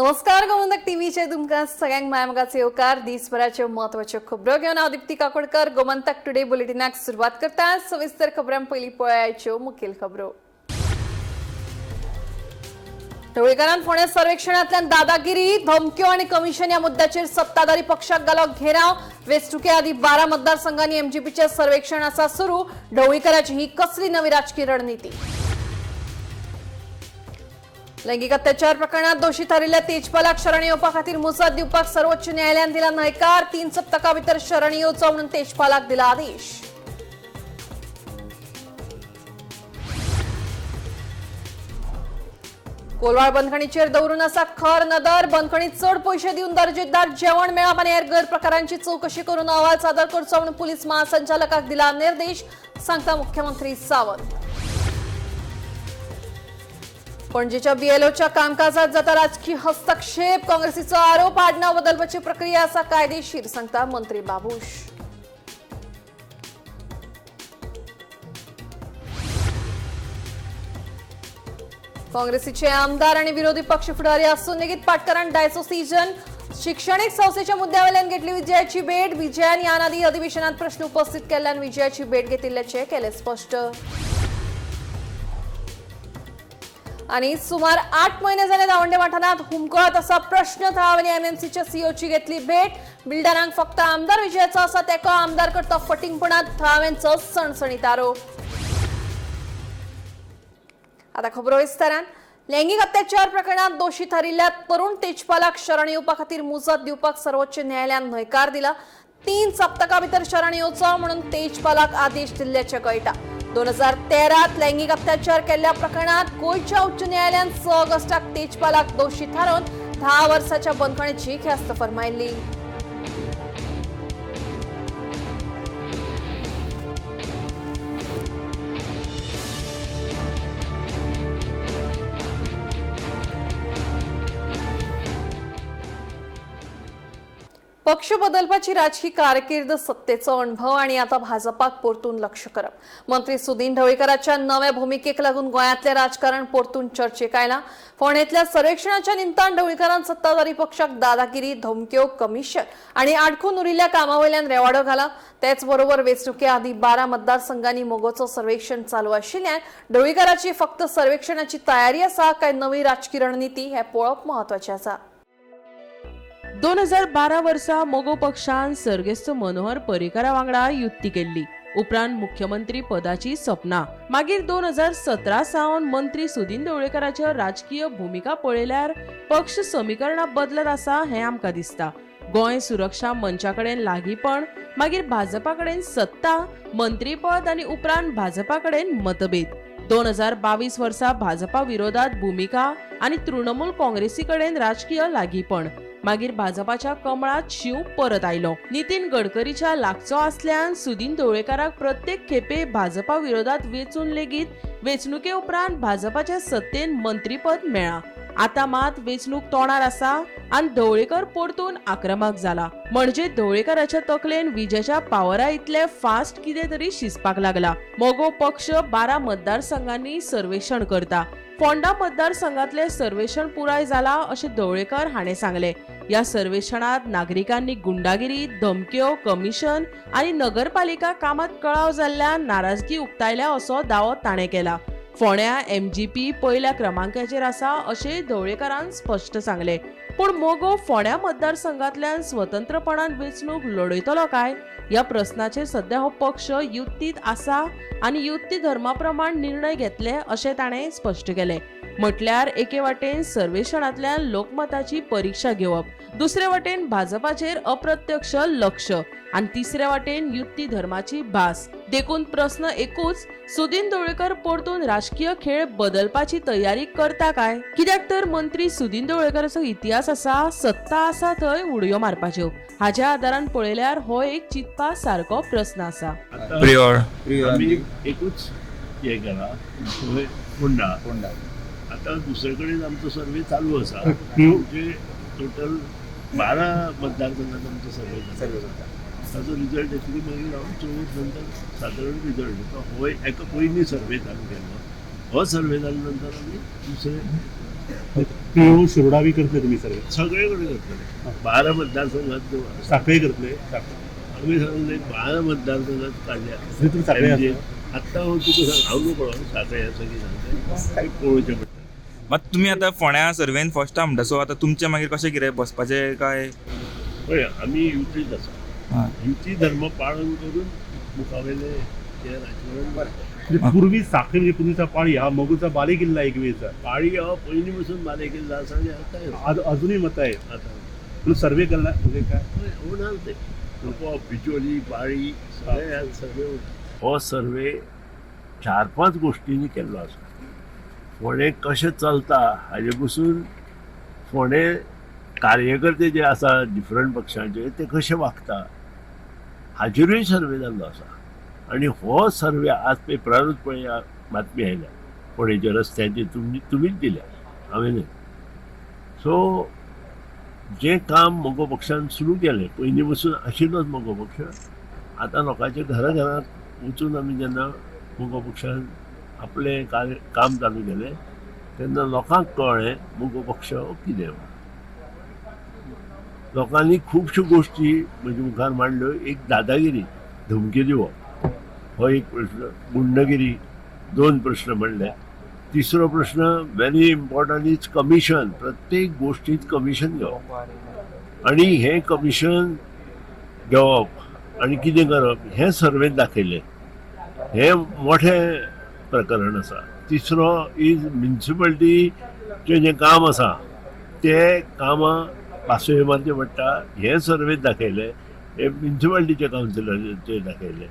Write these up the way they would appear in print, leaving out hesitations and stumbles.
नमस्कार, गोमंतक टीव्हीचे तुमकां सगळ्यांक मायामोगाचो येवकार. दिसभराच्यो म्हत्वाच्यो खबरो घेवन हांव दीप्ती काकोडकर गोमंतक टुडे बुलेटिनाक सुरवात करता. सविस्तर खबरां पयलीं पळयाच्यो मुखेल खबरो. ढवळीकारान फोंड्या सर्वेक्षणांतल्यान दादागिरी, धमक्यो आनी कमिशन ह्या मुद्द्याचेर सत्ताधारी पक्षाक घालो घेराव. वेंचणुके आदीं 12 मतदारसंघांनी एमजीपीचें सर्वेक्षण आसा सुरू. ढवळीकाराची ही कसली नवी राजकीय रणनिती? लैंगिक अत्याचार प्रकरणात दोषी थारिल्ल्या तेजपालाक शरण येवपा खातीर मुजत दिवपाक सर्वोच्च न्यायालयान दिला न्हयकार. 3 सप्तका भितर शरण येवचो म्हणून तेजपालाक दिला आदेश. कोलवाळ बंदखणीचेर दवरून आसा खर नदर. बंदखणीत चड पयशे दिवन दर्जेदार जेवण मेळप आनी हेर गैरप्रकारांची चवकशी करून अहवाल सादर करचो म्हणून पुलीस महासंचालकाक दिला निर्देश, सांगता मुख्यमंत्री सावंत. पणजीच्या बीएलओच्या कामकाजात जाता राजकीय हस्तक्षेप, काँग्रेसीचो आरोप. आडनाव बदलपाची प्रक्रिया आसा कायदेशीर, सांगता मंत्री बाबूश. काँग्रेसीचे आमदार आणि विरोधी पक्ष फुडारी असून लेगीत पाटकरान डायसोसिजन शिक्षणीक संस्थेच्या मुद्द्यावेल्यान घेतली विजयाची भेट. विजयान ह्या आदी अधिवेशनात प्रश्न उपस्थित केल्ल्यान विजयाची भेट घेतिल्ल्याचे केले स्पष्ट. आणि सुमार 8 महिने झाले दावंडे वाठारात हुमकळत असा प्रश्न. थळाव्यांनी एमएमसीच्या सीओची घेतली भेट. बिल्डरांक फक्त आमदार विजयाचो आसा तेका आमदार करता फटींगपणात, थळाव्यांचो सणसणीत आरोप. आता खबरो विस्तारान. लैंगिक अत्याचार प्रकरणात दोषी थारिल्ल्या तरुण तेजपालाक शरण येवपा खातीर मुजत दिवपाक सर्वोच्च न्यायालयान न्हयकार दिला. 3 सप्तका भितर शरण येवचो म्हणून तेजपालाक आदेश दिल्ल्याचें कळटा. 2013 लैंगिक अत्याचार केल्ल्या प्रकरणात गोंयच्या उच्च न्यायालयान 6 ऑगस्टाक तेजपालाक दोषी थारोवन 10 वर्साच्या बंदखणीची ख्यास्त फर्मायल्ली. पक्ष बदलपाची राजकीय कारकीर्द, सत्तेचो अणभव आणि आता भाजपाक परतून लक्ष करप. मंत्री सुदीन ढवळीकराच्या नव्या भूमिकेक लागून गोंयांतलें राजकारण परतून चर्चेक आयलां. फोंडेंतल्या सर्वेक्षणाच्या निमतान ढवळीकरान सत्ताधारी पक्षाक दादागिरी, धमक्यो, कमिशन आणि आडखून उरिल्ल्या कामावयल्यान रेवाडो घाला. तेच बरोबर वेंचणुके आदीं 12 मतदारसंघांनी मोगोचो सर्वेक्षण चालू आशिल्ल्यान ढवळीकराची फक्त सर्वेक्षणाची तयारी आसा काय नवी राजकी रणनिती हें पळोवप म्हत्वाचें आसा. 2012 वर्सा मगो पक्षान सर्गेस्त मनोहर पर्रीकरा वांगडा युती केल्ली. उपरांत मुख्यमंत्री पदाची सपनां. मागीर 2017 सावन मंत्री सुदीन ढवळीकराच्यो राजकीय भुमिका पळयल्यार पक्ष समीकरणां बदलत आसा हें आमकां दिसता. गोंय सुरक्षा मंचा कडेन लागींपण, मागीर भाजपा कडेन सत्ता, मंत्रीपद आनी उपरांत भाजपा कडेन मतभेद. 2022 वर्सा भाजपा विरोधात भुमिका आनी तृणमूल काँग्रेसी कडेन राजकीय लागींपण. मागीर भाजपाच्या कमळात शींव परत आयलो. नितीन गडकरीच्या लागचो आसल्यान सुदीन ढवळीकाराक प्रत्येक खेपे भाजपा विरोधात वेंचून लेगीत वेंचणुके उपरांत भाजपाच्या सत्तेन मंत्रीपद मेळ्ळां. आतां मात वेंचणूक तोंडार आसा आनी ढवळीकर परतून आक्रमक जाला. म्हणजे ढवळीकराच्या तकलेन विजेच्या पावरा इतले फास्ट कितें तरी शिजपाक लागला. मगो पक्ष 12 मतदारसंघांनी सर्वेक्षण करता. फोंडा मतदारसंघातले सर्वेक्षण पुराय जाला अशें ढवळीकर हाणें सांगलें. ह्या सर्वेक्षणात नागरिकांनी गुंडागिरी, धमक्यो, कमिशन आनी नगरपालिका कामात कळाव जाल्ल्यान नाराजगी उक्तायल्या असो दावो ताणें केला. फोंड्या एमजीपी पयल्या क्रमांकाचेर आसा अशें ढवळीकरान स्पश्ट सांगलें. पूण मगो फोंड्या मतदारसंघातल्यान स्वतंत्रपणान वेंचणूक लढयतलो काय ह्या प्रस्नाचेर सध्या हो पक्ष युतीत आसा आनी युती धर्मा प्रमाण निर्णय घेतले अशें ताणें स्पश्ट केलें. म्हटल्यार एके वाटेन सर्वेक्षणांतल्यान लोकमताची परीक्षा घेवप, दुसरे वाटेन भाजपाचेर अप्रत्यक्ष लक्ष आनी तिसरे वाटेन युती धर्माची भास. देखून प्रस्न एकूच, सुदीन ढवळीकर परतून राजकीय खेळ बदलपाची तयारी करता काय? कित्याक तर मंत्री सुदीन ढवळीकराचो इतिहास आसा सत्ता आसा थंय उडयो मारपाच्यो. हाज्या आदारान पळयल्यार हो एक चिंतपा सारको प्रस्न आसा. प्रियोळ आमी एकूच हें केलां फोंडा. आतां दुसरे कडेन आमचो सर्वे चालू आसा. म्हणजे टोटल 12 मतदारसंघात आमचो सर्वे चालू आसा. ताचो रिजल्ट येतली मागीर हांव 14 नंतर सादारण रिजल्ट येता. हो एका पयलीं सर्वे चालू केल्लो. हो सर्वे जाल्या नंतर आमी दुसरे प्रियोळ शिरोडा बी करतले तुमी सर्वे? सगळे कडेन करतले, 12 मतदारसंघात. साखळे करतले? आमी सांगले, 12 मतदारसंघात काडल्या. तुमी साखळे म्हणजे आसा? आत्तां हांव तुका सांग, हांव नकळो साखळे आसा की सांगते, ते पळोवचें पडटा. मात तुमी आतां फोंड्या सर्वेन फर्स्ट म्हणटा, सो आतां तुमचें मागीर कशें कितें बसपाचें काय? पळय, आमी युतीत आसा. युती धर्म पाळन करून मुखावेले हे राजकारण करता. म्हणजे पूर्वी साखळी म्हणजे पूर्वीचा पाळी हा मगोचा बालेकिल्ला एक वेळचा. पाळी हो पयलीं पसून बालेकिल्लो आसा आनी आतांय आसा. अजूनही मत आहे. आतां. पण सर्वे करणार म्हणजे काय? हय, होणार ते आपोआप. बिचोली, पाळी, सगळे ह्या सर्वे होता. हो सर्वे 4-5 गोश्टींनी केल्लो आसा. फोंडें कशें चलता हाजे पसून फोंडें कार्यकर्ते जे आसा डिफरंट पक्षांचे ते कशे वागता हाजेरूय सर्वे जाल्लो आसा. आनी हो सर्वे आज पेपरारूच पळय बातमी आयल्या फोंडेच्या रस्त्यांची, तुमीच दिल्या, हांवें न्हय. सो जें काम मगो पक्षान सुरू केलें, पयलीं पसून आशिल्लोच मगो पक्ष, आतां लोकांच्या घरा घरांत वचून आमी जेन्ना मगो पक्षान आपलें कार्य काम चालू केलें तेन्ना लोकांक कळ्ळें मगो पक्ष हो कितें. लोकांनी खुबश्यो गोश्टी म्हजे मुखार मांडल्यो. एक दादागिरी, धमकी दिवप हो एक प्रश्न, गुंडगिरी दोन प्रश्न म्हणले. तिसरो प्रश्न व्हेरी इम्पॉर्टंट is commission. प्रत्येक गोष्टीत कमिशन घेवप आणि हें कमिशन घेवप आनी कितें करप हें सर्वेंत दाखयलें. हें मोठें प्रकरण आसा. तिसरो is म्युनिसिपालिटीचें जें काम आसा तें कामां पासयो मारचें पडटा हें सर्वेंत दाखयलें, हें म्युनिसिपालिटीच्या कावन्सिलराचें दाखयलें.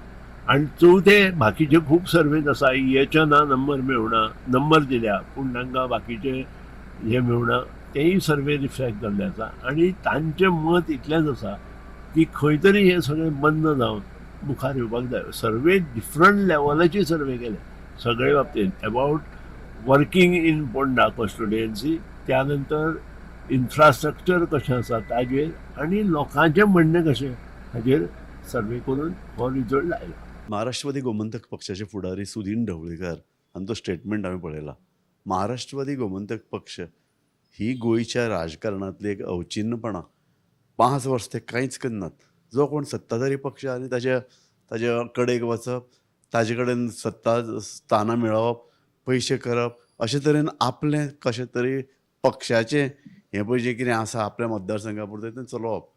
आनी चवथें बाकीचे खूब सर्वेंत आसा, हेच्या ना नंबर मेळुना, नंबर दिल्या पूण तांकां बाकीचे हे मेळुना, तेय सर्वे रिफ्लेक्ट जाल्ले आसा. आनी तांचें मत इतलेंच आसा की खंय तरी हें सगळें बंद जावन मुखार येवपाक जाय. सर्वे डिफरंट लेवलाचे सर्वे केले सगळे बाबतींत, about working in Ponda constituency, त्यानंतर इन्फ्रास्ट्रक्चर कशें आसा ताजेर आनी लोकांचें म्हणणें कशें हाजेर सर्वे करून हो रिजल्ट आयला. महाराष्ट्रवादी गोमंतक पक्षाचे फुडारी सुदीन ढवळीकर हांचो स्टेटमेंट आमी पळयला. महाराष्ट्रवादी गोमंतक पक्ष ही गोंयच्या राजकारणांतली एक अवचिन्नपणां. 5 वर्स ते कांयच करनात. जो कोण सत्ताधारी पक्ष आनी ताज्या ताज्या कडेक वचप, ताजे कडेन सत्ता स्थानां मेळोवप, पयशे करप, अशे तरेन आपलें कशें तरी पक्षाचें हें पळय जें कितें आसा आपल्या मतदारसंघा पुरतें तें चलोवप.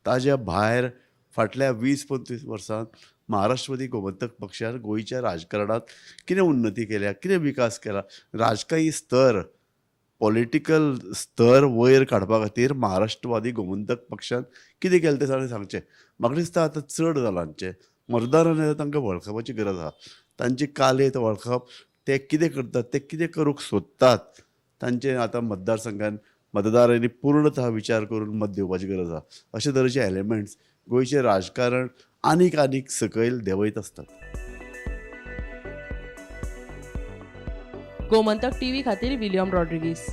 ताज्या भायर फाटल्या 20-25 वर्सांत महाराष्ट्रवादी गोमंतक पक्षान गोंयच्या राजकारणांत कितें उन्नती केल्या, कितें विकास केला, राजकीय स्तर, पॉलिटिकल स्तर वयर काडपा खातीर महाराष्ट्रवादी गोमंतक पक्षान कितें केलें तें ताणें सांगचें. म्हाका दिसता आतां चड जालां हांचें. मतदारांनी आतां तांकां वळखपाची गरज आसा. तांची कालेत वळखप, ते कितें करतात, ते कितें करूंक सोदतात, तांचे आतां मतदारसंघान मतदारांनी पूर्णतः विचार करून मत दिवपाची गरज आसा. अशे तरेचे एलिमेंट्स गोंयचें राजकारण आनीक आनीक सकयल देंवयत आसतात. गोमंतक टीव्ही खातीर विलियम रॉड्रिगीस.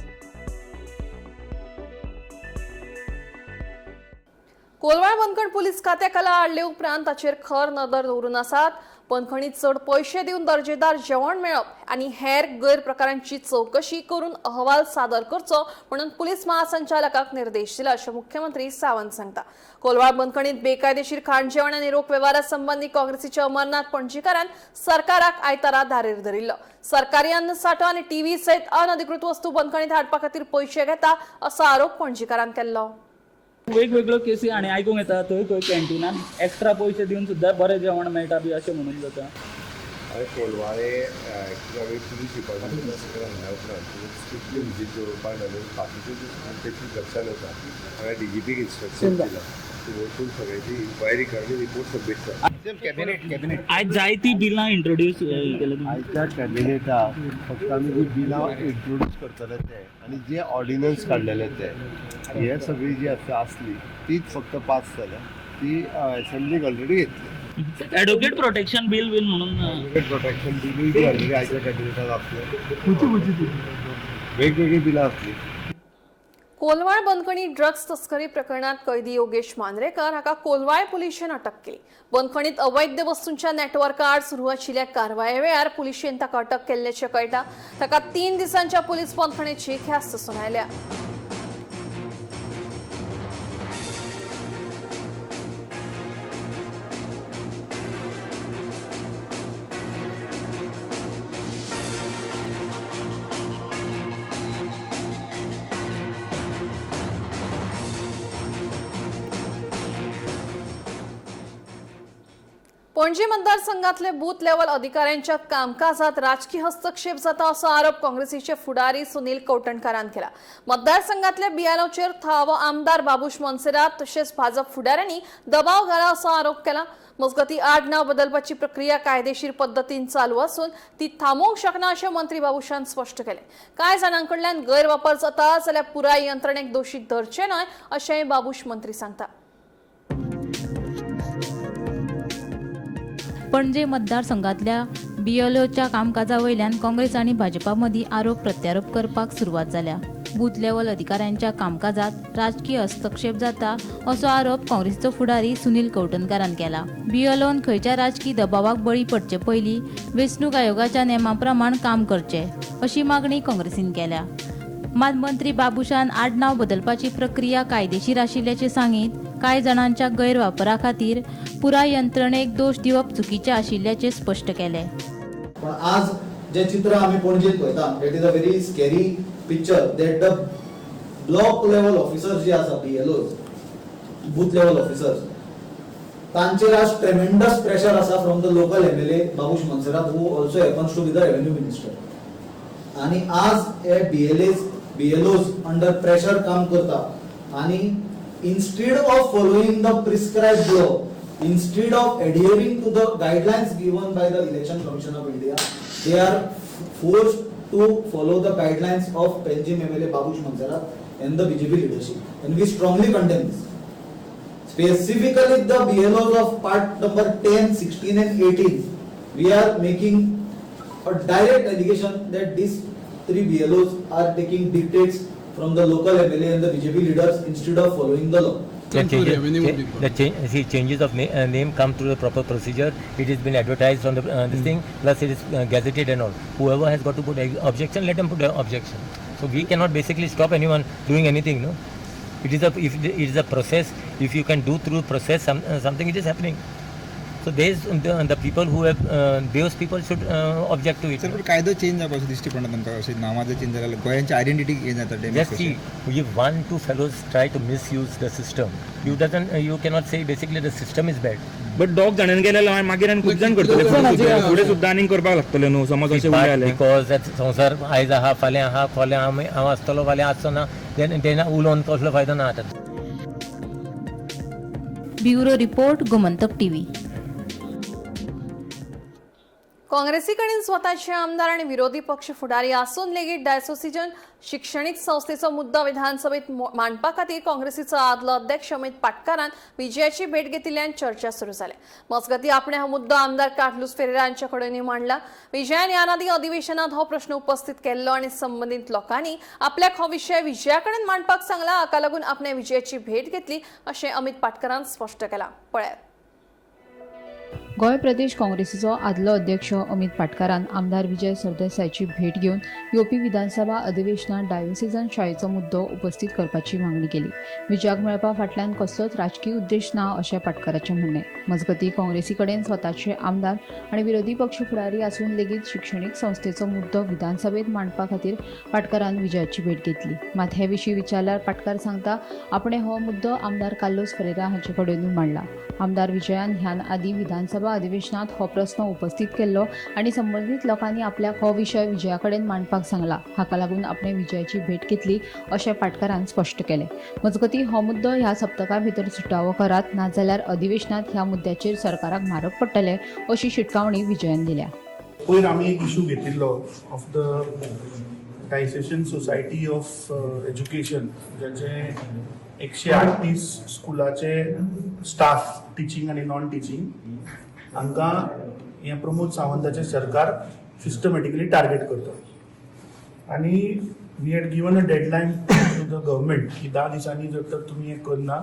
कोलवाळ बंदखण पुलीस खात्याखाला आडले उपरांत ताचेर खर नदर दवरून आसात. बंदखणीत चड पयशे दिवन दर्जेदार जेवण मेळप आनी हेर गैरप्रकारांची चवकशी करून अहवाल सादर करचो म्हणून पुलीस महासंचालकाक निर्देश दिला अशें मुख्यमंत्री सावंत सांगता. कोलवाळ बंदखणीत बेकायदेशीर खाण जेवण आनी रोख वेव्हारा संबंदी काँग्रेसीच्या अमरनाथ पणजीकारान सरकाराक आयतारा धारेर धरिल्लो. सरकारी अन्न सांठो आनी टीव्ही सयत अनधिकृत वस्तू बंदखणीत हाडपा खातीर पयशे घेता असो आरोप पणजीकारान केल्लो. वेगवेगळ्यो केसी आनी आयकूंक येता थंय खंय कॅन्टिनान एक्स्ट्रा पयशे दिवन सुद्दां बरें जेवण मेळटा बी अशें म्हणून जाता. हांवें कोलवाळे एक्चुली हांवें पुलीस डिपार्टमेंट म्हणल्या उपरांत स्ट्रिक्टली विजीट दवरपाक जाय, बाकीच्यो केसी लक्षांत येता. हांवें डी जी पीक इन्स्ट्रक्शन दिलां की वचून सगळ्याची इन्क्वायरी कर आनी रिपोर्ट सबमीट कर. आयज जायतीं बिलां इंट्रोड्यूस केल्या तुमी. आयच्या कॅबिनेटाक फक्त आमी जी बिलां इंट्रोड्यूस करतले ते आनी जे ऑर्डिनन्स काडलेले ते हे सगळी जी आसा आसली तीच फक्त पास जाल्या, ती एसेंब्लीक ऑलरेडी घेतली. एडवोकेट प्रोटेक्शन बील बीन म्हणून एडवोकेट प्रोटेक्शन बिलूय बी ऑलरेडी आयच्या कॅबिनेटात आसलें. वेगवेगळीं बिलां आसली. कोलवाळ बंदखणी ड्रग्ज तस्करी प्रकरणात कैदी योगेश मांद्रेकर हाका कोलवाळ पुलिशेन अटक केली. बंदखणीत अवैध वस्तूंच्या नेटवर्का आड सुरू आशिल्ल्या कारवाये वेळार पुलिशेन ताका अटक केल्ल्याचें कळटा. ताका 3 दिसांच्या पुलीस बंदखणीची ख्यास्त सुनायल्या. पणजी मतदारसंघातले बूथ लेव्हल अधिकाऱ्यांच्या कामकाजात राजकी हस्तक्षेप जाता असो आरोप काँग्रेसीचे फुडारी सुनील कवठणकारान केला. मतदारसंघातल्या बियालोचेर थळावो आमदार बाबूश मोन्सेरात तशेंच भाजप फुडाऱ्यांनी दबाव घाला असो आरोप केला. मजगती आडनाव बदलपाची प्रक्रिया कायदेशीर पद्दतीन चालू असून ती थांबोवंक शकना अशें मंत्री बाबूशान स्पश्ट केलें. कांय जाणां कडल्यान गैरवापर जाता जाल्यार पुराय यंत्रणेक दोशी धरचे न्हय अशेंय बाबूश मंत्री सांगता. पणजे मतदारसंघातल्या बीएलओच्या कामकाजा वयल्यान काँग्रेस आनी भाजपा मदीं आरोप प्रत्यारोप करपाक सुरवात जाल्या. बूथ लेव्हल अधिकाऱ्यांच्या कामकाजात राजकीय हस्तक्षेप जाता असो आरोप काँग्रेसीचो फुडारी सुनील कवठणकारान केला. बीएलओन खंयच्या राजकी दबावाक बळी पडचे पयलीं वेंचणूक आयोगाच्या नेमा प्रमाण काम करचें अशी मागणी काँग्रेसीन केल्या. मात मंत्री बाबूशान आडनाव बदलपाची प्रक्रिया कायदेशीर आशिल्ल्याचें सांगीत कांय जाणांच्या गैरवापरा खातीर पुराय यंत्रणेक दोश दिवप चुकीचें आशिल्ल्याचें स्पश्ट केलें. पण आज जे चित्र आमी पणजेत पळयता that is a very scary picture that the block level officers जे आसा बीएलओज बूथ लेवल ऑफिसर्स तांचेर आज ट्रेमेंडस प्रेशर आसा from the local MLA Babush Monserrate who also happens to be the revenue minister. आनी आज हे बीएलएज बीएलओज अंडर प्रेशर काम करता आनी instead of following the prescribed law, instead of adhering to the guidelines given by the Election Commission of India, they are forced to follow the guidelines of Panjim MLA Babush Monserrate and the BJP leadership. And we strongly condemn this. Specifically the BLOs of part number 10, 16 and 18, we are making a direct allegation that these three BLOs are taking dictates from the local MLA and the BJP leaders instead of following the law. The changes, see, changes of name come through the proper procedure. It has been advertised on the this thing, plus it is gazetted and all. Whoever has got to put objection, let them put objection. So we cannot basically stop anyone doing anything, no. It is a if it is a process. If you can do through process something, it is happening. So there's the people who have those people should object to it. Sir, पण कायदो change जावपाचो दिश्टी पडना तांकां अशें नांवां change जाल्यार गोंयांची identity हें जाता damage. Just see, if 1-2 fellows try to misuse the system, you cannot say basically the system is bad. But दोग जाणांनी गेले मागीर आनी खूब जाण करतले फुडें सुद्दां आनीक करपाक लागतले न्हू समज अशें उरलें जाल्यार. Because संवसार आयज आहा फाल्यां आहा फाल्यां हांव आसतलो फाल्यां आसचो ना तेन्ना उलोवन कसलो फायदो ना आतां. Bureau report, Gomantak TV. काँग्रेसीकडेन स्वतःचे आमदार आणि विरोधी पक्ष फुडारी असून लेगीत डायसोसिजन शिक्षणीक संस्थेचो मुद्दो विधानसभेत मांडपा खातीर काँग्रेसीचो आदलो अध्यक्ष अमित पाटकारान विजयाची भेट घेतिल्ल्यान चर्चा सुरू जाली. मजगती आपणे हो मुद्दो आमदार कार्लुस फेरेरा हांचे कडेनूय मांडला. विजयान ह्या आदीं अधिवेशनात हो प्रश्न उपस्थित केल्लो आनी संबंदीत लोकांनी आपल्याक हो विशय विजया कडेन मांडपाक सांगला. हाका लागून आपणे विजयाची भेट घेतली अशें अमित पाटकारान स्पश्ट केलां. पळयात. गोंय प्रदेश काँग्रेसीचो आदलो अध्यक्ष अमित पाटकारान आमदार विजय सरदेसायाची भेट घेवन येवपी विधानसभा अधिवेशनात डायोसिजन शाळेचो मुद्दो उपस्थित करपाची मागणी केली. विजयाक मेळपा फाटल्यान कसलोच राजकी उद्देश ना अशें पाटकाराचें म्हणणें. मजगती काँग्रेसी कडेन स्वताचे आमदार आनी विरोधी पक्ष फुडारी आसून लेगीत शिक्षणीक संस्थेचो मुद्दो विधानसभेत मांडपा खातीर पाटकारान विजयाची भेट घेतली. मात हे विशीं विचारल्यार पाटकार सांगता आपणे हो मुद्दो आमदार कार्लोस फेरेरा हांचे कडेनूय मांडला. आमदार विजयान ह्यान आदीं विधानसभा अधिवेशनात हो प्रस्न उपस्थित केल्लो आनी संबंदीत लोकांनी आपल्याक हो विशय विजया कडेन मांडपाक सांगला. हाका लागून आपणे विजयाची भेट घेतली अशें पाटकारान स्पश्ट केलें. मजगती हो मुद्दो ह्या सप्तका भितर सुटावो करात नाजाल्यार अधिवेशनात ह्या मुद्द्याचेर सरकाराक म्हारग पडटलें अशी शिटकावणी विजयान दिल्या. पयर आमी एक इशू घेतिल्लो of the diocesan society of education जाचे 138 स्कुलाचे स्टाफ टिचींग आनी नॉन टिचींग हांकां हें प्रमोद सावंताचें सरकार सिस्टमॅटिकली टार्गेट करता आनी we had given a deadline to to the government की 10 दिसांनी जर तर तुमी हें करना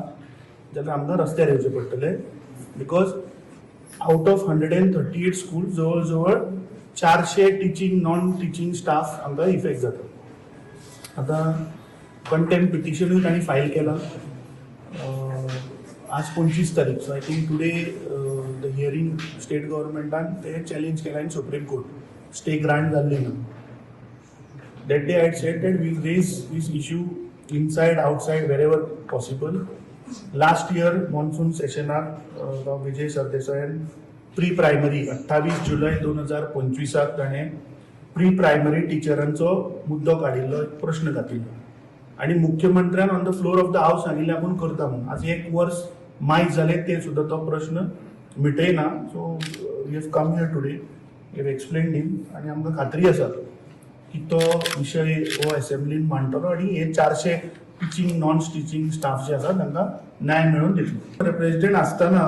जाल्यार आमकां रस्त्यार येवचें पडटलें, because out of 138 school जवळ जवळ 400 टिचींग नॉन टिचींग स्टाफ हांकां इफेक्ट जाता. आतां कंटेम्प्ट पिटिशनूय तांणी फायल केलां. आज 25 तारीख, so I think today the hearing state गव्हर्मेंटान ते चॅलेंज केलां in Supreme Court, stay grant जाल्ली ना. That day I had said that we'll raise this issue inside, outside, wherever possible. Last year monsoon सेशनाक विजय सरदेसायान pre primary 28 जुलय 2025 ताणें pre primary टिचरांचो मुद्दो काडिल्लो, एक प्रश्न घातिल्लो आनी मुख्यमंत्र्यान on the floor of the house सांगिल्लें आपूण करता म्हणून. आज एक वर्स मायज जालें ते सुद्दां तो प्रश्न मिटयना. So we have come here today, we have explained him आनी आमकां खात्री आसा की तो विशय हो असेंब्लीन मांडटलो आनी हे 400 टिचींग नॉन टिचींग स्टाफ जे आसा तांकां न्याय मेळोवन दितलो. प्रेसिडेंट आसतना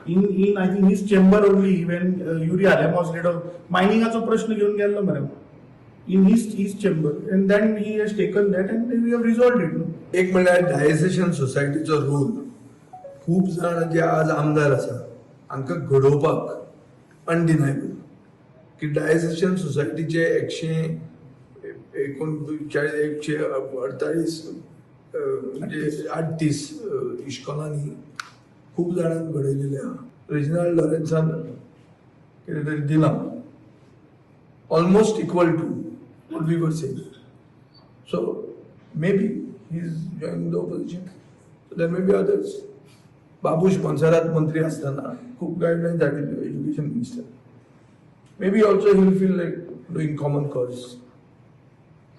in I think his chamber only when Yuri Alemao leader मायनिंगाचो प्रश्न घेवन गेल्लो मरे in his chamber, and then he has taken that and we have resolved it. एक म्हणल्यार डायसेशन सोसायटीचो रोल खूब जाण जे आज आमदार आसा हांकां घडोवपाक अनडिनायबल की डायसेशन सोसायटीचे 139 148 म्हणजे 38 इश्कोलांनी खूब जाणांक घडयलेले आहा. रेजिनाल्ड लॉरेन्सान कितें तरी दिलां almost equal to what we were saying. So maybe he is joining the opposition, so there may be others. Babush Monserrate मंत्री आसतना खूब guidelines हाडिल्ल्यो education minister. Maybe also he feel like doing common cause.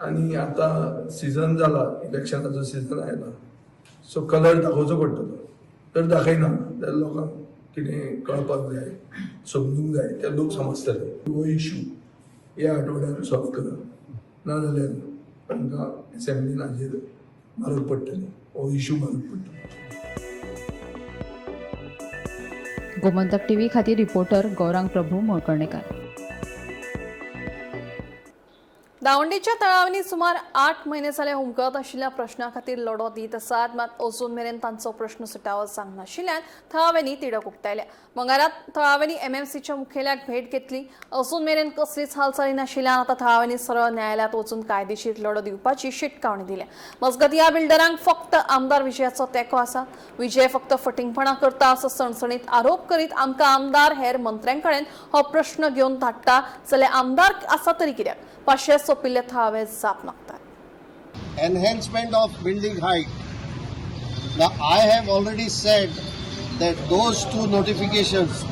आनी आतां season जाला, इलेक्शनाचो season आयला, so colour दाखोवचो पडटलो. जर दाखयना जाल्यार लोकांक कितें कळपाक जाय, समजूंक जाय, ते लोक समजतले. हो इशू ह्या आठवड्यान सॉल्व करा, ना जाल्यार तांकां एसेंब्लीन हाजेर मारक पडटलें, हो इशू मारक पडटलो. गोमंतक टीव्ही खातीर रिपोर्टर गौरांग प्रभू मळकर्णेकर. दावंडीच्या तळावांनी सुमार 8 म्हयने जाले हुमकळत आशिल्ल्या प्रश्ना खातीर लढो दीत आसात, मात अजून मेरेन तांचो प्रश्न सुटावो जावंक नाशिल्ल्यान थळाव्यांनी तिडक उक्तायल्या. मंगळारा थळाव्यांनी एमएमसीच्या मुखेल्याक भेट घेतली. अजून मेरेन कसलीच हालचाली नाशिल्ल्यान आतां थळाव्यांनी सरळ न्यायालयांत वचून कायदेशीर लढो दिवपाची शिटकावणी दिल्या. मजगतीं ह्या बिल्डरांक फक्त आमदार विजयाचो तेंको आसा. विजय फक्त फटींगपणां करता असो सणसणीत आरोप करीत आमकां आमदार हेर मंत्र्यां कडेन हो प्रश्न घेवन धाडटा जाल्यार आमदार आसा तरी कित्याक पाशे सोंपिल्ले थळावे जाप मागतात. Enhancement of building height. Now, I have already said that those two notifications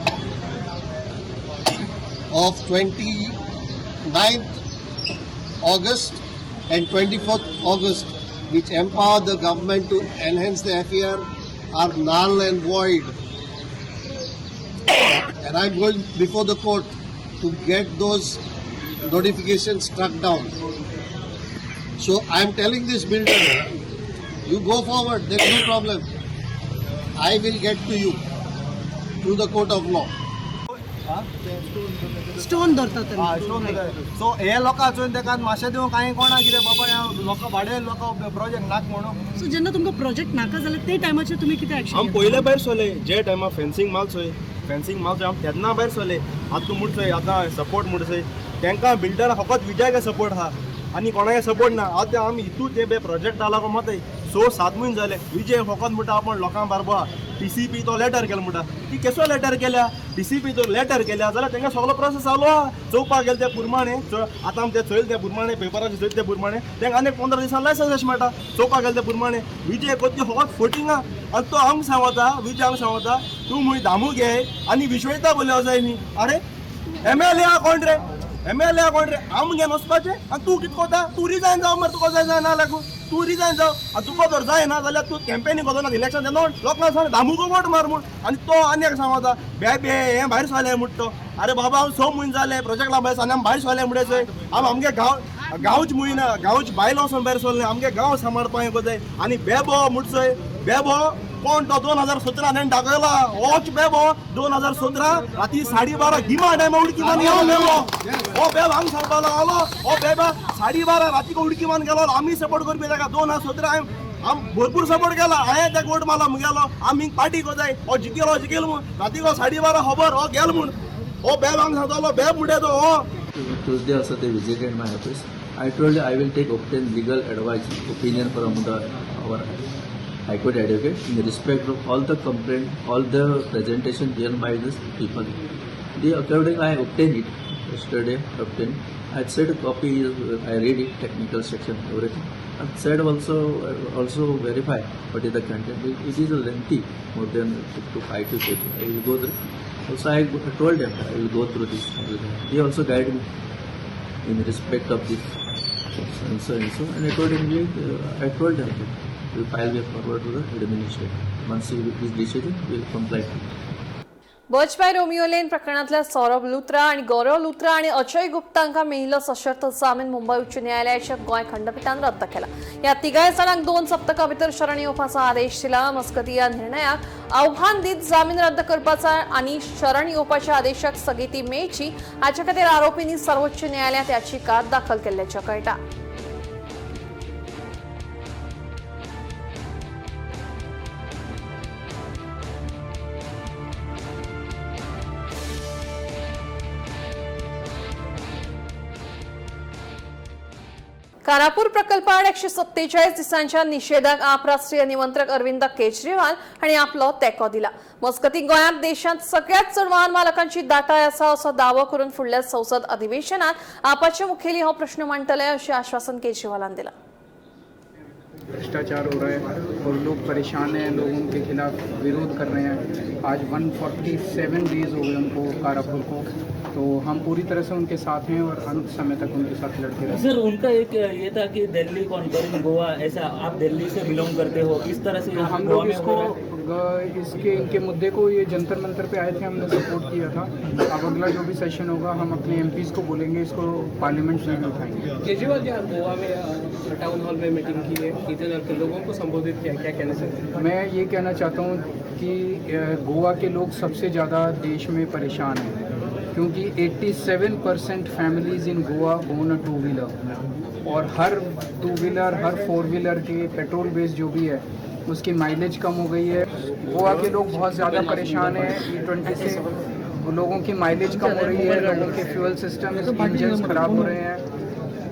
of 29th August and 24th August, which empower the government to enhance the FAR, are null and void. And I'm going before the court to get those notifications struck down. So I am telling this builder, you go forward, there is no problem. I will get to you through the court of law. Stone धरतात. Stone. So हे लोकां चोयन तेका मातशें दिवंक कांय कोणा कितें बाबा ह्या लोकां भाडे लोकां प्रोजेक्ट नाक म्हणून. सो जेन्ना तुमकां प्रोजेक्ट नाका जाल्यार ते टायमाचेर तुमी कितें एक्शन? आम पयले भायर सरले, जे टायमार फेन्सिंग मारचोय, फेन्सिंग मारचोय आम तेन्ना भायर सरले. आतां तूं म्हणचोय आतां सपोर्ट म्हणचोय तांकां बिल्डर फकत विजयाक सपोर्ट आहा आनी कोणाक सपोर्ट ना. आतां आमी हितू ते प्रोजेक्ट जाला को मत 6-7 म्हयने जाले. विजय फकत म्हणटा आपूण लोकां बारबा डीसीपी तो लेटर केला म्हणटा. ती केसो लेटर केल्या? डीसीपी तो लेटर केल्या जाल्यार तांकां सगळो प्रोसेस चालू आहा. चोवपाक गेले त्या पुरमाणे आतां आमी ते चोयले त्या पुरमाणे पेपराचेर चोयले त्या पुरमाणे तांकां आनी 15 दिसां लायसन्स अशें मेळटा. चोवपाक गेले त्या पुरमाणे विजय कोती फकत फोटिंग आहा. आनी तो आमकां सांगता, विजय आमकां सांगता तूं मुय दामू घे आनी विश्वयता बोलले जाय न्ही. अरे एमएलए आहा कोण रे? एमएलए आहा कोण रे? आम घेवन वचपाचें आनी तूं कितें कोता? तूं रिजायन जाव मरे, तुका जाय जायना लागू तूं रिजायन जाव. आनी तुका जर जायना जाल्यार तूं कॅम्पेनींग करना इलेक्शन तेन्ना लोकांक सांग दामूको वोट मार म्हूण. आनी तो आनी एक सांगता बे बे हें भायर सरलें म्हूण तो. अरे बाबा हांव 6 म्हयने जाले प्रोजेक्टा भायर आनी आमी भायर सरले म्हणचे आमी आमगे गांव गांवच मुयना गांवच बायलो वचोन भायर सरले आमगे गांव सांबाळपाक जाय. आनी बेबो म्हणचोय बेबो कोण तो 2017 तेणें दाखयला होच बेबो 2017 राती 12:30 गिमा टायमा उडकी मारून गेलो बेबो. हो बेब हांग सांगपाक लागलो, हो बेबा 12:30 राती उडकी मारून गेलो. आमी सपोर्ट करपी ताका 2017 आम भरपूर सपोर्ट केला. हांवें ताका वोट मारला मुगेलो, आमी पार्टी कोताय, हो जिकेलो जिकेलो म्हूण रातीको 12:30 खबर हो गेलो म्हूण. हो बेब हांग सांगतालो, बेब म्हणटा तो हो. Tuesday also they visited my office. I told I will take obtain legal advice opinion from the our High Court advocate in respect of all the complaint, all the presentation given by these people. The according I obtained it yesterday. Obtained. I said copy. I read it, technical section, everything. And said also verify what is the content. It is a lengthy, more than 2 to 5 to 8. I will go through. Also I told them I will go through this. He also guided me in respect of this and so and so. And I told him, I told them we file a forward to the administrator. Once he his decision, we will comply to it. Birch by Romeo Lane प्रकरणातल्या सौरभ लुत्रा आणि गौरव लुत्रा आणि अजय गुप्ता हांकां मेळिल्लो सशर्त जामीन मुंबय उच्च न्यायालयाच्या गोंय खंडपिठान रद्द केला. ह्या तिगाय जाणांक 2 सप्तकां भितर शरण येवपाचो आदेश दिला. मजगतीं ह्या निर्णयाक आव्हान दीत जामीन रद्द करपाचा आनी शरण येवपाच्या आदेशाक स्थगिती मेळची हाचे खातीर आरोपींनी सर्वोच्च न्यायालयांत याचिका दाखल केल्ल्याचें कळटा. कारापूर प्रकल्पाआड 147 दिसांच्या निशेधाक आप राष्ट्रीय निमंत्रक अरविंद केजरीवाल हांणी आपलो तेंको दिला. मजगतीं गोंयांत देशांत सगळ्यात चड वाहन मालकांची दाटाय आसा असो दावो करून फुडल्या संसद अधिवेशनात आपाचे मुखेली हो प्रश्न मांडटले अशें आश्वासन केजरीवालान दिलां. भ्रष्टाचार हो रहा है और लोग परेशान हैं, लोग उनके खिलाफ विरोध कर रहे हैं. आज 147 डेज़ हो गए उनको कारापुर को, तो हम पूरी तरह से उनके साथ हैं और अंत समय तक उनके साथ लड़ते रहेंगे. सर, उनका एक ये था कि दिल्ली कॉन्करिंग गोवा, ऐसा आप दिल्ली से बिलोंग करते हो, इस तरह से तो हम लोग इसको इसके इनके मुद्दे को ये जंतर मंतर पे आए थे, हमने सपोर्ट किया था. अब अगला जो भी सेशन होगा हम अपने एमपीज़ को बोलेंगे, इसको पार्लियामेंट में भी उठाएंगे. केजरीवाल जी, आप गोवा में टाउन हॉल में मीटिंग की है, इधर के लोगों को संबोधित किया, क्या कहना चाहते हैं? मैं ये कहना चाहता हूँ कि गोवा के लोग सबसे ज़्यादा देश में परेशान हैं, क्योंकि 87% families in Goa own a two wheeler, और हर टू व्हीलर, हर फोर व्हीलर के पेट्रोल बेस जो भी है उसकी माइलेज कम हो गई है. गोवा के लोग बहुत ज़्यादा परेशान हैं E20 से. लोगों की माइलेज कम हो रही है, लोगों के फ्यूल सिस्टम इंजन ख़राब हो रहे हैं.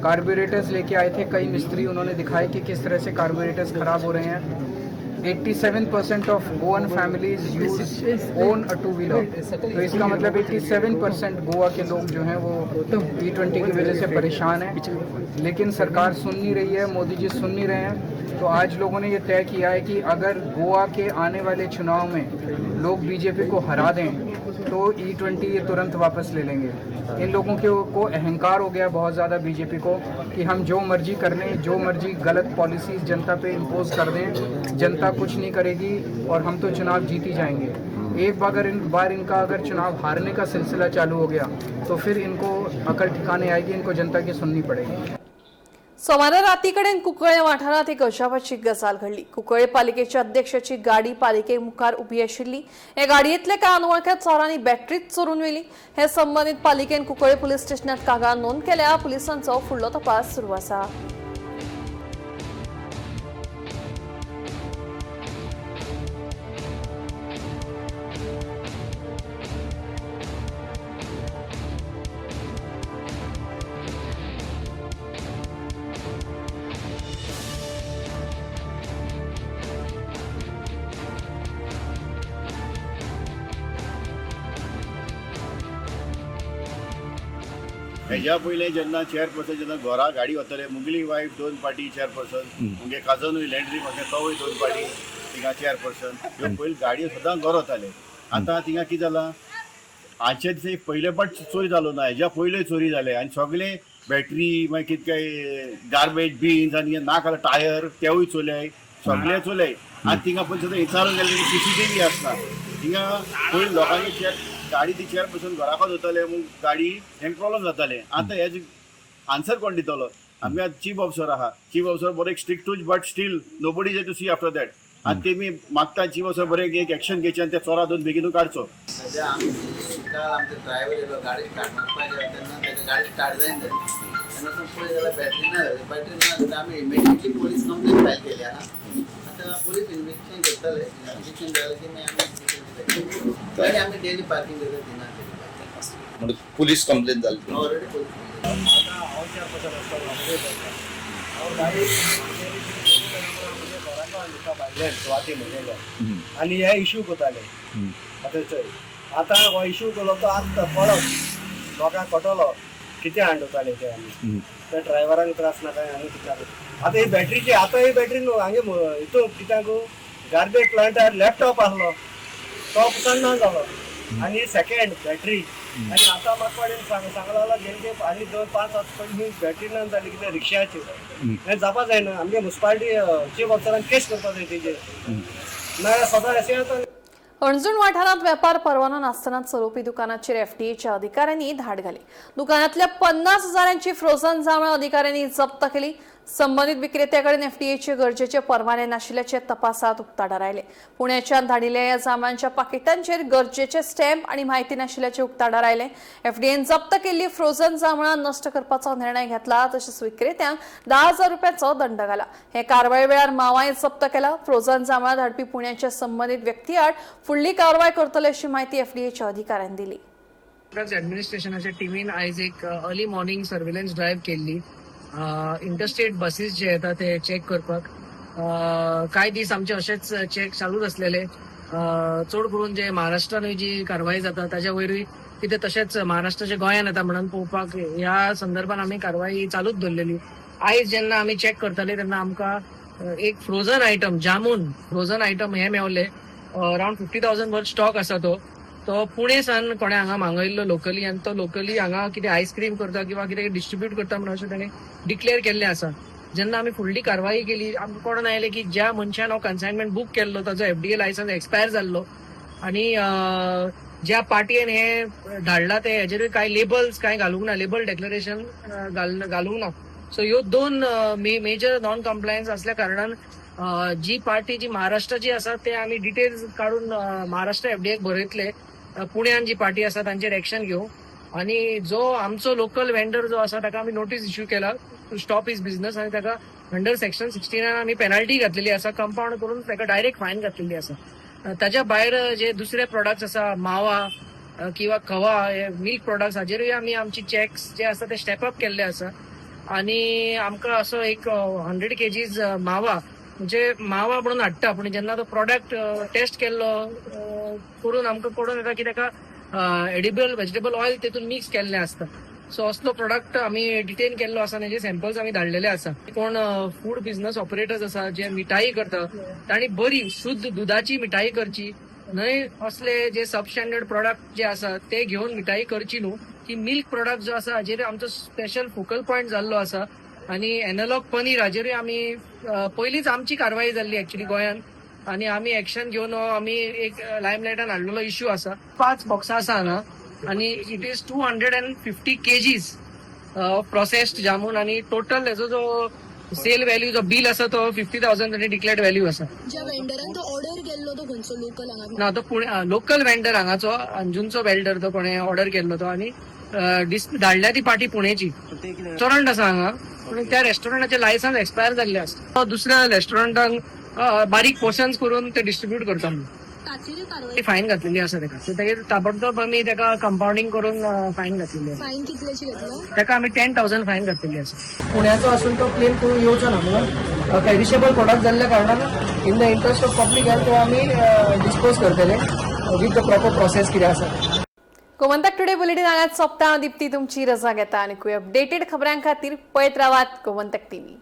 कार्बोरेटर्स लेके आए थे कई मिस्त्री, उन्होंने दिखाए कि किस तरह से कार्बोरेटर्स ख़राब हो रहे हैं. 87% of Goan families use own a two wheeler, तो इसका मतलब 87% गोवा के लोग जो हैं वो E20 की वजह से परेशान हैं. लेकिन सरकार सुन नहीं रही है, मोदी जी सुन नहीं रहे हैं. तो आज लोगों ने ये तय किया है कि अगर गोवा के आने वाले चुनाव में लोग बीजेपी को हरा दें तो E20 ये तुरंत वापस ले लेंगे. इन लोगों के को अहंकार हो गया बहुत ज़्यादा बीजेपी को कि हम जो मर्जी कर लें, जो मर्जी गलत पॉलिसीज़ जनता पे इम्पोज कर दें, जनता कुछ नहीं करेगी और हम तो चुनाव जीत ही जाएंगे. एक बार इनका अगर चुनाव हारने का सिलसिला चालू हो गया तो फिर इनको अकल ठिकाने आएगी, इनको जनता की सुननी पड़ेगी. सोमारा रातीकडेन कुंकळे वाठारांत एक अजापाची गजाल घडली. कुंकळे पालिकेच्या अध्यक्षाची गाडी पालिके मुखार उबी आशिल्ली. हे गाडयेंतले कांय अनवळख्या चोरांनी बॅटरीच चोरून व्हेली. हे संबंदीत पालिकेन कुंकळे पुलीस स्टेशनात कागाळ नोंद केल्या. पुलिसांचो फुडलो तपास सुरू आसा. हेज्या पयलें जेन्ना चेअरपर्सन जेन्ना घरा गाडी वताले, मुगली वायफ 2 पार्टी चेअरपर्सन, मुगे काजनूय लँड्री म्हाका तोवूय 2 पार्टी थिंगा चेअरपर्सन, ह्यो पयलीं गाडयो सदां घर वताले. आतां थिंगा कितें जालां, आजच्या दिसा पयले पाट चोरी जालो ना, हेज्या पयले चोरी जाले आनी सगळे बॅटरी मागीर कितें काय गार्बेज बिन्स आनी नाका टायर तेवूय चोरले, सगळे चोरले. आनी थिंगा पयलीं सदां विचारून गेले CCTV आसता थिंगा. पयलीं लोकांचे गाडी ती चेअरपर्सन घराकच वताले, मग गाडी हेंक प्रॉब्लम जाताले. आतां हेज आन्सर कोण दितलो? आमगे चीफ ऑफिसर आहा, चीफ ऑफिसर बरो एक स्ट्रिक्टूच, but still nobody is to see after that. आनी तेमी मागता जीव असो बरें एक एक्शन घेवचें आनी त्या चोरा दोन बेगीनू काडचो. सद्या आमी काल आमचो ड्रायव्हर येयलो, गाडी स्टार्ट मारपाक गेलो तेन्ना ताका गाडी स्टार्ट जायना जाली. तेन्ना सावन पळय जाल्यार बॅटरी ना जाली. बॅटरी ना जाली आमी इमिडिएटली पोलीस कंप्लेन फायल केली आहा. आतां पोलीस इन्वेस्टिगेशन करतले. इन्वेस्टिगेशन जालें की मागीर आमी आनी आमी डेली पार्किंग करता दिना. म्हणजे पुलीस कंप्लेन जाली ऑलरेडी पोलीस. आतां हांव चेअरपर्सन आसतना हांव गाडी घराक दिता भायल्यान सुवाती म्हगेल्या आनी हे इशू करताले. आतां चोय आतां हो इशू केलो तो आतां पळत लोकांक कळटलो कितें हाडटाले ते आमी त्या ड्रायव्हरांक त्रास नाका आनी कित्याक. आतां ही बॅटरीची, आतां ही बॅटरी न्हू हांगे हितून कित्याक गार्बेज प्लांटार लॅपटॉप आसलो तो पसून ना जालो आनी सेकेंड बॅटरी. आनी आतां म्हाका कोणें सांगला गेले की आनी 2-5 वर्सां पयलीं बॅटरी ना जाली कितें रिक्षाची. हें जावपा जायना. आमगे मुन्सिपालिटी चीफ ऑफिसरान केस करपा जाय तेजेर, नाजाल्यार सदां अशें जाता. हणजूण वाठारांत व्यापार परवानो नासतना चलोवपी दुकानाचेर एफडीएच्या अधिकाऱ्यांनी धाड घाली. दुकानांतल्या 50 हजारांची फ्रोझन जांभळां अधिकाऱ्यांनी जप्त केली. संबंधित विक्रेत्याकडेन एफडीएचे गरजेचे परवाने नाशिल्ल्याचे तपासात उक्ताडार आयले. पुण्याच्यान धाडिल्ल्या ह्या जांभळांच्या पाकिटांचेर गरजेचे स्टॅम्प आणि माहिती नाशिल्ल्याचे उक्ताडार आयले. एफडीएन जप्त केल्ली फ्रोझन जांभळां नष्ट करपाचो निर्णय घेतला. तशेंच विक्रेत्यांक 10,000 रुपयाचो दंड घाला. हे कारवाये वेळार मावाय जप्त केला. फ्रोझन जांभळां धाडपी पुण्याच्या संबंधित व्यक्ती आड फुडली कारवाय करतले अशी माहिती एफडीएच्या अधिकाऱ्यांनी दिली. ड्रग्ज ॲडमिनिस्ट्रेशनाच्या टिमीन आयज एक अर्ली मॉर्निंग सर्वेलन्स ड्रायव्ह केल्ली. इंटरस्टेट बसीस जे येता ते चॅक करपाक. कांय दीस आमचे अशेच चॅक चालूच आसलेले. चड करून जे महाराष्ट्रानूय जी कारवाई जाता ताज्या वयरूय कितें तशेंच महाराष्ट्राचे गोंयान येता म्हणून पळोवपाक ह्या संदर्भान आमी कारवाई चालूच दवरलेली. आयज जेन्ना आमी चॅक करताले तेन्ना आमकां एक frozen item, jamun frozen item हे मेवले. अरावंड 50,000 वर स्टॉक आसा. तो तो पुणे सान कोणें हांगा मागयल्लो लोकली आनी तो लोकली हांगा कितें आयस्क्रीम करता किंवा कितें डिस्ट्रीब्यूट करता म्हणून अशें ताणें डिक्लेअर केल्लें आसा. जेन्ना आमी फुडली कारवाई केली आमकां कोणून आयलें की ज्या मनशान हो कन्सायनमेंट बूक केल्लो ताजो एफडीए लायसन्स एक्सपायर जाल्लो आनी ज्या पार्टयेन हे धाडला ते हेजेरूय कांय लेबल्स कांय घालूंक ना, लेबल डेक्लरेशन घालूंक ना. सो ह्यो दोन मेजर नॉन कम्प्लायन्स असल्या कारणान जी पार्टी जी महाराष्ट्राची आसा ते आमी डिटेल्स काडून महाराष्ट्र एफडीएक बरयतले. पुण्यान जी पार्टी आसा तांचेर एक्शन घेवं आनी जो आमचो लोकल वेंडर जो आसा ताका आमी नोटीस इश्यू केला टू स्टॉप his business आनी ताका अंडर सेक्शन 69 आमी पेनल्टी घातलेली आसा, कंपाउंड करून ताका डायरेक्ट फायन घातलेली आसा. ताच्या भायर जे दुसरे प्रोडक्ट्स आसा, मावा किंवा खवा, हे मिल्क प्रोडक्ट्स हाजेरूय आमी आमची चॅक्स जे आसा ते स्टेप अप केल्ले आसा. आनी आमकां असो एक 100 केजीज मावा, म्हणजे मावा म्हणून हाडटा पूण जेन्ना तो प्रोडक्ट टेस्ट केल्लो करून आमकां कळून येता की ताका एडिबल व्हेजिटेबल ऑयल तेतून मिक्स केल्लें आसता. सो असलो प्रोडक्ट आमी डिटेन केल्लो आसा आनी सॅम्पल्स आमी धाडलेले आसा. कोण फूड बिझनस ऑपरेटर्स आसा जे मिठाई करता तांणी बरी शुद्ध दुदाची मिठाई करची न्हय, असले जे सब स्टँडर्ड प्रोडक्ट जे आसा ते घेवन मिठाई करची न्हू. की मिल्क प्रोडक्ट जो आसा हाजेर आमचो स्पेशल फोकल पॉयंट जाल्लो आसा. आनी एनलॉग पनीर हाजेरूय आमी पयलींच आमची कारवाई जाल्ली एक्चुली गोंयान आनी आमी एक्शन घेवन आमी एक लायमलायटान हाडलेलो इश्यू आसा. 5 बॉक्सां आसा हांगा आनी it is 250 kgs processed jamun आनी टोटल हेजो जो सेल व्हॅल्यू जो बील आसा तो 50,000 ताणी डिक्लेअर्ड व्हॅल्यू आसा. ज्या वेंडरान तो ऑर्डर केल्लो तो खंयचो लोकल हांगा? ना, तो पुणे लोकल वेंडर हांगाचो, अंजुनचो वेल्डर तो कोणे ऑर्डर केल्लो तो आनी धाडल्या ती पार्टी पुणेची. रेस्टॉरंट आसा हांगा पूण त्या रेस्टॉरंटाचे लायसन्स एक्सपायर जाल्ले आसा. दुसऱ्या रेस्टॉरंटान बारीक पोर्शन्स करून ते डिस्ट्रीब्यूट करता म्हणून फायन घातलेली आसा ताका. सो तागेर ताबडतोब आमी ताका कंपाउंडींग करून फायन घातलेली आसा. फायन कितल्याची घेतलो? ताका आमी 10,000 फायन घातलेली आसा. पुण्याचो आसून तो क्लेम करून येवचो ना म्हणून पेरिशेबल प्रोडक्ट जाल्ल्या कारणान in the interest of public health तो आमी डिस्पोज करतले विथ the proper process कितें आसा. गोमंतक टुडे बुलेटिन हांगाच सोंपता. दीप्ती तुमची रजा घेता आनी अपडेटेड खबरां खातीर पळयत रावात गोमंतक टीव्ही.